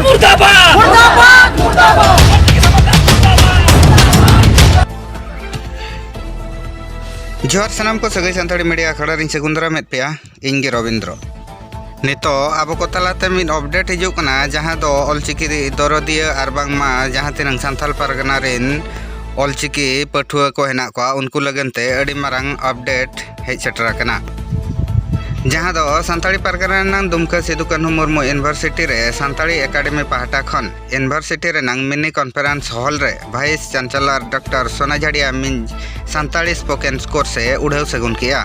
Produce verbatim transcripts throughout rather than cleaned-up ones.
मुर्दाबाद। मुर्दाबाद, मुर्दाबाद। ᱡᱚᱦᱟᱨ ᱥᱟᱱᱟᱢ ᱠᱚ, ᱥᱟᱹᱜᱟᱹᱭ ᱥᱟᱱᱛᱟᱲᱤ ᱢᱤᱰᱤᱭᱟ ᱟᱠᱷᱲᱟ ᱨᱤᱧ ᱥᱟᱹᱜᱩᱱ ᱫᱟᱨᱟᱢᱮᱫ ᱯᱮᱭᱟ᱾ ᱤᱧ ᱜᱮ ᱨᱚᱵᱤᱱᱫᱨᱚ᱾ ᱱᱤᱛᱚᱜ ᱟᱵᱚ ᱠᱚ ᱛᱟᱞᱟᱛᱮ ᱢᱤᱫ ᱟᱯᱰᱮᱴ ᱦᱤᱡᱩᱜ ᱠᱟᱱᱟ, ᱡᱟᱦᱟᱸ ᱫᱚ ᱚᱞᱪᱤᱠᱤ ᱫᱚᱨᱚᱫᱤᱭᱟᱹ ᱟᱨ ᱵᱟᱝᱢᱟ ᱡᱟᱦᱟᱸ ᱛᱤᱱᱟᱹᱝ ᱥᱟᱱᱛᱟᱲ ᱯᱟᱨᱜᱟᱱᱟ ᱨᱮᱱ ᱚᱞᱪᱤᱠᱤ ᱯᱟᱹᱴᱷᱩᱣᱟᱹ ᱠᱚ ᱦᱮᱱᱟᱜ ᱠᱚᱣᱟ, ᱩᱱᱠᱩ ᱞᱟᱹᱜᱤᱫ ᱛᱮ ᱟᱹᱰᱤ ᱢᱟᱨᱟᱝ ᱟᱯᱰᱮᱴ ᱦᱮᱡ ᱥᱮᱴᱮᱨ ᱟᱠᱟᱱᱟ, ᱡᱟᱦᱟᱸ ᱫᱚ ᱥᱟᱱᱛᱟᱲᱤ ᱯᱟᱨᱜᱟᱱᱟ ᱨᱮᱱᱟᱝ ᱫᱩᱢᱠᱟᱹ ᱥᱤᱫᱩ ᱠᱟᱹᱱᱦᱩ ᱢᱩᱨᱢᱩ ᱤᱭᱩᱱᱤᱵᱷᱟᱨᱥᱤᱴᱤ ᱨᱮ ᱥᱟᱱᱛᱟᱲᱤ ᱮᱠᱟᱰᱮᱢᱤ ᱯᱟᱦᱴᱟ ᱠᱷᱚᱱ ᱤᱭᱩᱱᱤᱵᱷᱟᱨᱥᱤᱴᱤ ᱨᱮᱱᱟᱝ ᱢᱤᱱᱤ ᱠᱚᱱᱯᱷᱟᱨᱮᱱᱥ ᱦᱚᱞ ᱨᱮ vice chancellor doctor Sonajharia Minz Santali spoken course ᱮ ᱩᱰᱷᱟᱹᱣ ᱥᱟᱹᱜᱩᱱ ᱠᱮᱜᱼᱟ᱾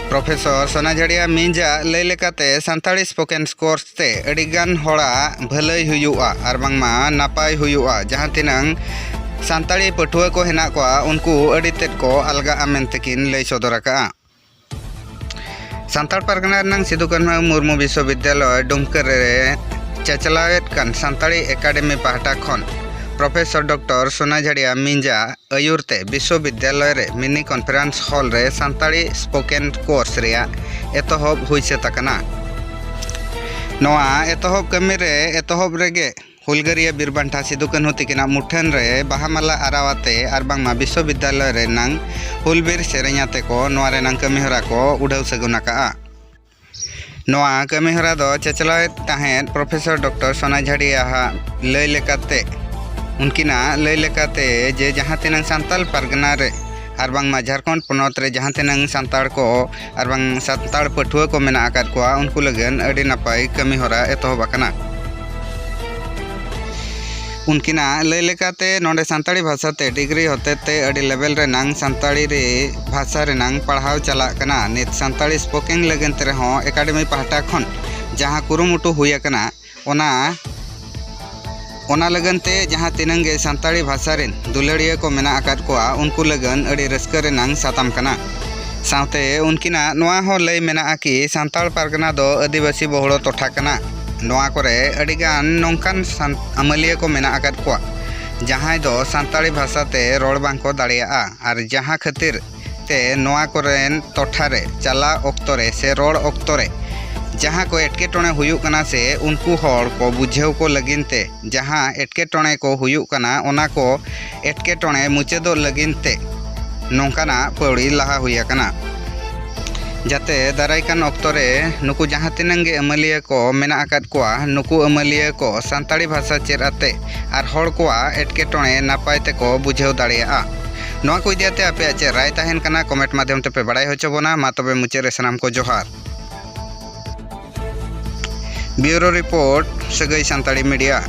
ᱯᱨᱚᱯᱷᱮᱥᱚᱨ ᱥᱳᱱᱟᱡᱷᱟᱲᱤᱭᱟ ᱢᱤᱧᱡᱟᱜ ᱞᱟᱹᱭ ᱞᱮᱠᱟᱛᱮ, ᱥᱟᱱᱛᱟᱲᱤ ᱥᱯᱳᱠᱮᱱ ᱠᱳᱨᱥ ᱛᱮ ᱟᱹᱰᱤᱜᱟᱱ ᱦᱚᱲᱟᱜ ᱵᱷᱟᱹᱞᱟᱹᱭ ᱦᱩᱭᱩᱜᱼᱟ ᱟᱨ ᱵᱟᱝᱢᱟ ᱱᱟᱯᱟᱭ ᱦᱩᱭᱩᱜᱼᱟ, ᱡᱟᱦᱟᱸ ᱛᱤᱱᱟᱹᱝ ᱥᱟᱱᱛᱟᱲᱤ ᱯᱟᱹᱴᱷᱩᱣᱟᱹ ᱠᱚ ᱦᱮᱱᱟᱜ ᱠᱚᱣᱟ, ᱩᱱᱠᱩ ᱟᱹᱰᱤ ᱛᱮᱫ ᱠᱚ ᱟᱞᱜᱟᱜᱼᱟ ᱢᱮᱱᱛᱮ ᱠᱤᱱ ᱞᱟᱹᱭ ᱥᱚᱫᱚᱨ ᱟᱠᱟᱜᱼᱟ᱾ ᱥᱟᱱᱛᱟᱲ ᱯᱟᱨᱜᱟᱱᱟ ᱨᱮᱱᱟᱝ ᱥᱤᱫᱩ ᱠᱟᱹᱱᱦᱩ ᱢᱩᱨᱢᱩ ᱵᱤᱥᱥᱚᱵᱤᱫᱽᱭᱟᱞᱚᱭ ᱰᱩᱢᱠᱟᱹ ᱨᱮ ᱪᱟᱪᱞᱟᱣᱮᱫ ᱠᱟᱱ ᱥᱟᱱᱛᱟᱲᱤ ᱮᱠᱟᱰᱮᱢᱤ ᱯᱟᱦᱴᱟ ᱠᱷᱚᱱ ᱯᱨᱚᱯᱷᱮᱥᱚᱨ ᱰᱚᱠᱴᱚᱨ ᱥᱳᱱᱟᱡᱷᱟᱲᱤᱭᱟ ᱢᱤᱧᱡᱟ ᱟᱹᱭᱩᱨ ᱛᱮ ᱵᱤᱥᱥᱚᱵᱤᱫᱽᱭᱟᱞᱚᱭ ᱨᱮ ᱢᱤᱱᱤ ᱠᱚᱱᱯᱷᱟᱨᱮᱱᱥ ᱦᱚᱞ ᱨᱮ ᱥᱟᱱᱛᱟᱲᱤ ᱥᱯᱳᱠᱮᱱ ᱠᱳᱨᱥ ᱨᱮᱭᱟᱜ ᱮᱛᱚᱦᱚᱵ ᱦᱩᱭ ᱥᱟᱹᱛ ᱟᱠᱟᱱᱟ᱾ ᱱᱚᱣᱟ ᱮᱛᱚᱦᱚᱵ ᱠᱟᱹᱢᱤ ᱨᱮ ᱮᱛᱚᱦᱚᱵ ᱨᱮᱜᱮ ᱦᱩᱞᱜᱟᱹᱨᱤᱭᱟᱹ ᱵᱤᱨ ᱵᱟᱱᱴᱟ ᱥᱤᱫᱩ ᱠᱟᱹᱱᱦᱩ ᱛᱤᱠᱤᱱᱟᱜ ᱢᱩᱴᱷᱟᱹᱱ ᱨᱮ ᱵᱟᱦᱟ ᱢᱟᱞᱟ ᱟᱨᱟᱣ ᱟᱛᱮ ᱟᱨ ᱵᱟᱝᱢᱟ ᱵᱤᱥᱥᱚᱵᱤᱫᱽᱭᱟᱞᱚᱭ ᱨᱮᱱᱟᱝ ᱦᱩᱞ ᱵᱤᱨ ᱥᱮᱨᱮᱧ ᱟᱛᱮ ᱠᱚ ᱱᱚᱣᱟ ᱨᱮᱱᱟᱝ ᱠᱟᱹᱢᱤ ᱦᱚᱨᱟ ᱠᱚ ᱩᱰᱷᱟᱹᱣ ᱥᱟᱹᱜᱩᱱ ᱟᱠᱟᱜᱼᱟ᱾ ᱱᱚᱣᱟ ᱠᱟᱹᱢᱤ ᱦᱚᱨᱟ ᱫᱚ ᱪᱟᱪᱞᱟᱣᱮᱫ ᱛᱟᱦᱮᱸᱫ ᱯᱨᱚᱯᱷᱮᱥᱚᱨ ᱰᱚᱠᱴᱚᱨ ᱥᱳᱱᱟᱡᱷᱟᱲᱤᱭᱟᱦᱟᱜ ᱞᱟᱹᱭ ᱞᱮᱠᱟᱛᱮ, ᱩᱱᱠᱤᱱᱟᱜ ᱞᱟᱹᱭ ᱞᱮᱠᱟᱛᱮ ᱡᱮ ᱡᱟᱦᱟᱸ ᱛᱤᱱᱟᱹᱝ ᱥᱟᱱᱛᱟᱲ ᱯᱟᱨᱜᱟᱱᱟ ᱨᱮ ᱟᱨ ᱵᱟᱝᱢᱟ ᱡᱷᱟᱲᱠᱷᱚᱸᱰ ᱯᱚᱱᱚᱛ ᱨᱮ ᱡᱟᱦᱟᱸ ᱛᱤᱱᱟᱹᱝ ᱥᱟᱱᱛᱟᱲ ᱠᱚ ᱟᱨ ᱵᱟᱝ ᱥᱟᱱᱛᱟᱲ ᱯᱟᱹᱴᱷᱩᱣᱟᱹ ᱠᱚ ᱢᱮᱱᱟᱜ ᱟᱠᱟᱫ ᱠᱚᱣᱟ, ᱩᱱᱠᱩ ᱞᱟᱹᱜᱤᱫ ᱟᱹᱰᱤ ᱱᱟᱯᱟᱭ ᱠᱟᱹᱢᱤ ᱦᱚᱨᱟ ᱮᱛᱚᱦᱚᱵ ᱟᱠᱟᱱᱟ᱾ ᱩᱱᱠᱤᱱᱟᱜ ᱞᱟᱹᱭ ᱞᱮᱠᱟᱛᱮ, ᱱᱚᱰᱮ ᱥᱟᱱᱛᱟᱲᱤ ᱵᱷᱟᱥᱟ ᱛᱮ ᱰᱤᱜᱽᱨᱤ ᱦᱚᱛᱮᱛᱮ ᱟᱹᱰᱤ ᱞᱮᱵᱮᱞ ᱨᱮᱱᱟᱝ ᱥᱟᱱᱛᱟᱲᱤ ᱨᱮ ᱵᱷᱟᱥᱟ ᱨᱮᱱᱟᱝ ᱯᱟᱲᱦᱟᱣ ᱪᱟᱞᱟᱜ ᱠᱟᱱᱟ᱾ ᱱᱤᱛ ᱥᱟᱱᱛᱟᱲᱤ ᱥᱯᱳᱠᱮᱱ ᱞᱟᱹᱜᱤᱫ ᱨᱮᱦᱚᱸ ᱮᱠᱟᱰᱮᱢᱤ ᱯᱟᱦᱴᱟ ᱠᱷᱚᱱ ᱡᱟᱦᱟᱸ ᱠᱩᱨᱩᱢᱩᱴᱩ ᱦᱩᱭ ᱟᱠᱟᱱᱟ, ᱚᱱᱟ ᱚᱱᱟ ᱞᱟᱹᱜᱤᱫ ᱛᱮ ᱡᱟᱦᱟᱸ ᱛᱤᱱᱟᱹᱝ ᱜᱮ ᱥᱟᱱᱛᱟᱲᱤ ᱵᱷᱟᱥᱟ ᱨᱮᱱ ᱫᱩᱞᱟᱹᱲᱤᱭᱟᱹ ᱠᱚ ᱢᱮᱱᱟᱜ ᱟᱠᱟᱫ ᱠᱚᱣᱟ, ᱩᱱᱠᱩ ᱞᱟᱹᱜᱤᱫ ᱟᱹᱰᱤ ᱨᱟᱹᱥᱠᱟᱹ ᱨᱮᱱᱟᱝ ᱥᱟᱛᱟᱢ ᱠᱟᱱᱟ᱾ ᱥᱟᱶᱛᱮ ᱩᱱᱠᱤᱱᱟᱜ ᱱᱚᱣᱟ ᱦᱚᱸ ᱞᱟᱹᱭ ᱢᱮᱱᱟᱜᱼᱟ ᱠᱤ ᱥᱟᱱᱛᱟᱲ ᱯᱟᱨᱜᱟᱱᱟ ᱫᱚ ᱟᱹᱫᱤᱵᱟᱹᱥᱤ ᱵᱚᱦᱩᱲᱚ ᱴᱚᱴᱷᱟ ᱠᱟᱱᱟ᱾ ᱱᱚᱣᱟ ᱠᱚᱨᱮ ᱟᱹᱰᱤᱜᱟᱱ ᱱᱚᱝᱠᱟᱱ ᱥᱟᱱ-, ᱟᱹᱢᱟᱹᱞᱤᱭᱟᱹ ᱠᱚ ᱢᱮᱱᱟᱜ ᱟᱠᱟᱫ ᱠᱚᱣᱟ, ᱡᱟᱦᱟᱸᱭ ᱫᱚ ᱥᱟᱱᱛᱟᱲᱤ ᱵᱷᱟᱥᱟ ᱛᱮ ᱨᱚᱲ ᱵᱟᱝ ᱠᱚ ᱫᱟᱲᱮᱭᱟᱜᱼᱟ, ᱟᱨ ᱡᱟᱦᱟᱸ ᱠᱷᱟᱹᱛᱤᱨ ᱛᱮ ᱱᱚᱣᱟ ᱠᱚᱨᱮᱱ ᱴᱚᱴᱷᱟ ᱨᱮ ᱪᱟᱞᱟᱣ ᱚᱠᱛᱚ ᱨᱮ ᱥᱮ ᱨᱚᱲ ᱚᱠᱛᱚ ᱨᱮ ᱡᱟᱦᱟᱸ ᱠᱚ ᱮᱴᱠᱮᱴᱚᱬᱮ ᱦᱩᱭᱩᱜ ᱠᱟᱱᱟ ᱥᱮ ᱩᱱᱠᱩ ᱦᱚᱲ ᱠᱚ ᱵᱩᱡᱷᱟᱹᱣ ᱠᱚ ᱞᱟᱹᱜᱤᱫ ᱛᱮ ᱡᱟᱦᱟᱸ ᱮᱴᱠᱮᱴᱚᱬᱮ ᱠᱚ ᱦᱩᱭᱩᱜ ᱠᱟᱱᱟ, ᱚᱱᱟ ᱠᱚ ᱮᱴᱠᱮᱴᱚᱬᱮ ᱢᱩᱪᱟᱹᱫᱚᱜ ᱞᱟᱹᱜᱤᱫ ᱛᱮ ᱱᱚᱝᱠᱟᱱᱟᱜ ᱯᱟᱹᱣᱲᱤ ᱞᱟᱦᱟ ᱦᱩᱭ ᱟᱠᱟᱱᱟ, ᱡᱟᱛᱮ ᱫᱟᱨᱟᱭ ᱠᱟᱱ ᱚᱠᱛᱚ ᱨᱮ ᱱᱩᱠᱩ ᱡᱟᱦᱟᱸ ᱛᱤᱱᱟᱹᱝ ᱜᱮ ᱟᱹᱢᱟᱹᱞᱤᱭᱟᱹ ᱠᱚ ᱢᱮᱱᱟᱜ ᱟᱠᱟᱫ ᱠᱚᱣᱟ, ᱱᱩᱠᱩ ᱟᱹᱢᱟᱹᱞᱤᱭᱟᱹ ᱠᱚ ᱥᱟᱱᱛᱟᱲᱤ ᱵᱷᱟᱥᱟ ᱪᱮᱫ ᱟᱛᱮ ᱟᱨ ᱦᱚᱲ ᱠᱚᱣᱟᱜ ᱮᱴᱠᱮᱴᱚᱬᱮ ᱱᱟᱯᱟᱭ ᱛᱮᱠᱚ ᱵᱩᱡᱷᱟᱹᱣ ᱫᱟᱲᱮᱭᱟᱜᱼᱟ᱾ ᱱᱚᱣᱟ ᱠᱚ ᱤᱫᱤ ᱟᱛᱮ ᱟᱯᱮᱭᱟᱜ ᱪᱮᱫ ᱨᱟᱭ ᱛᱟᱦᱮᱱ ᱠᱟᱱᱟ, ᱠᱚᱢᱮᱱᱴ ᱢᱟᱫᱽᱫᱷᱚᱢ ᱛᱮᱯᱮ ᱵᱟᱲᱟᱭ ᱦᱚᱪᱚ ᱵᱚᱱᱟ᱾ ᱢᱟ ᱛᱚᱵᱮ ᱢᱩᱪᱟᱹᱫ ᱨᱮ ᱥᱟᱱᱟᱢ ᱠᱚ ᱡᱚᱦᱟᱨ᱾ ᱵᱤᱭᱩᱨᱳ ᱨᱤᱯᱳᱨᱴ, ᱥᱟᱹᱜᱟᱹᱭ ᱥᱟᱱᱛᱟᱲᱤ ᱢᱤᱰᱤᱭᱟ᱾